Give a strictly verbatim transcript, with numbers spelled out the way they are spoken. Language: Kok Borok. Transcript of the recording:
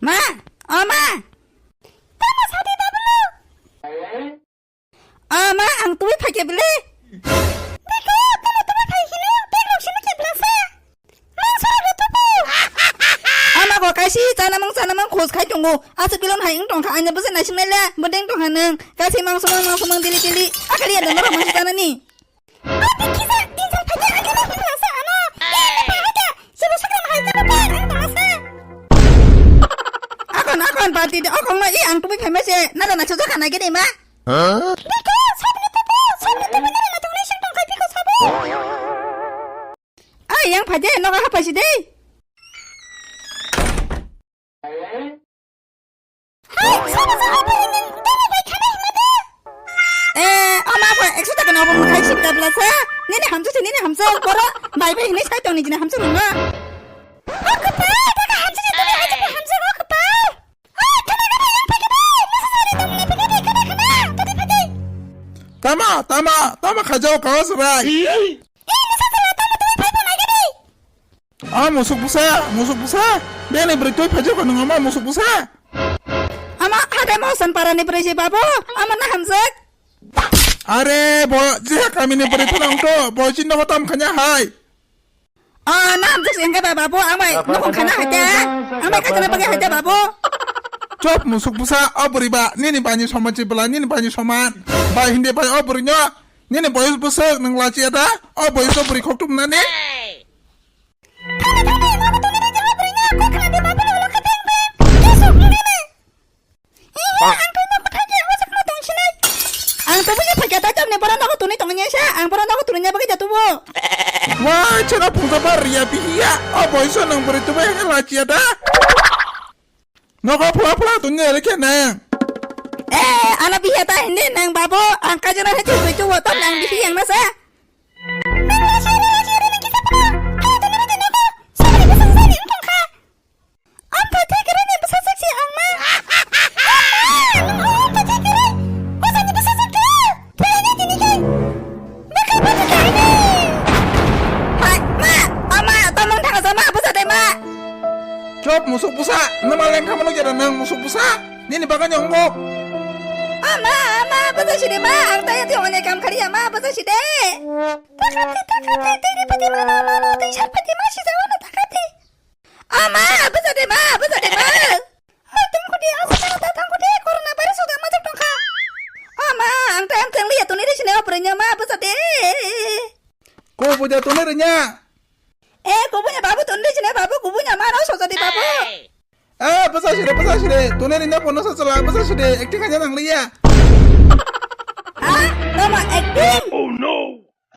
Ma, o ma. Tamo sadi babulu. O ma, ang tubui phaikhe bili. Beko, tamo tubui phai hino, bek rok sino khe blasa. Mang sora rw tubu. Ama ko kaisi chanamang chanamang khos khai tongo. Aswk bilon hai wng tongkha, ani bwsa naising naile, bodeng tongkha nwng. Kaisi mang sumang, mang sumang, dili dili. Akali ada norok mang chanani. O bikisa, din sal phaikhe ang khe naising blasa ano. Khe ani phaikhe, sibu sukram hai tubu khe ang tongasa. Akon, akon, party de, okong no i ang tubui phaima se, nada naisok jakha nai gini ma. Biko, sabni tubu, sabni tubu nada naisok naising tongkha biko sabu. Ai, yang phaide, nogo hapaisi de. Hai, sabo sa abo ini, dini bai khana hima de. Eh, ama apa, ekso taka nobo mukhai sip tabla sa. Nini hamsu si, nini hamsu, koro, bai bai hini sai tong ni jini hamsu nima. O kapa, taka hamsu si, tumi hai japa hamsu, o kapa. O, khana khana yang pakai de, nasa sari tong ni pakai de, khana khana, tadi pakai. Tama, tama, tama khajao kawas rai. A musuk busa, musuk busa. Bini bwrwi twi phaijak kho nwng ama musuk busa. Ama hatai Mohson para ni bwrwi se babu, ama na hamjak. Are bo je kami ni bwrwi phano wngkho, bo chini nogo tam khanya hai. O na hamjak se wngkha ba babu, ang bai nokong khana hai ta. Ang bai kachana bagwi hai ta babu. Chop musuk busa, o bwrwi ba nini bai ni soman se bwla, nini bai ni soman. Bai hindi bai o bwrwi no. Nini boyos bwswk nwng lachiya da? O boyos o bwrwi khoktum nani? Thani thani, nobo tongni rajak bwrwi no kok khna di, babu lo kha beng beng. Kesuk nini. Ihi, ang twi nogo thagi, o sakno tongsinai. Ang tubu je phakya da, tamni bora nogo tuni tongnya sa, ang bora nogo tuni nya bagwi da tubu. Wai, chana phungsa bar riya bihiya. O boyos o nwng bwrwi tubu hai lachiya da? Nogo phla phla tongnya lekhe nang. Eh, ano bihiya ta hindi nang babu, ang kajana hai chukwi chubo, tam nang bihi yang nasa. Hai, ma, ama, tamo thang sa ma, bwsa de ma. Chop musuk bwsa, nwma lengkha mano jera nang musuk bwsa. Nini bagani ongkho. Ama, ama, bwsa side ma, ang taya twi onne kam khariya ma, bwsa side. Takati, takati, tiri pati mano, mano, tei sapati ma sijawana takati. Ama, bwsa de ma, bwsa de ma. Hai tongkudi, asa tang ta tongkudi, corona virus udah majak tongkha. Ama, ang tayam teng liya tuni risine operenya ma, bwsa de. Ko buja tuni rinya. Eh, kubunya babu tuni risine babu, kubunya ma, no sosa de babu. Eh, bwsa sire, bwsa sire, tuni rinya pono sa chala, bwsa sire, acting aja nang liya. Ah, tama acting. Oh no.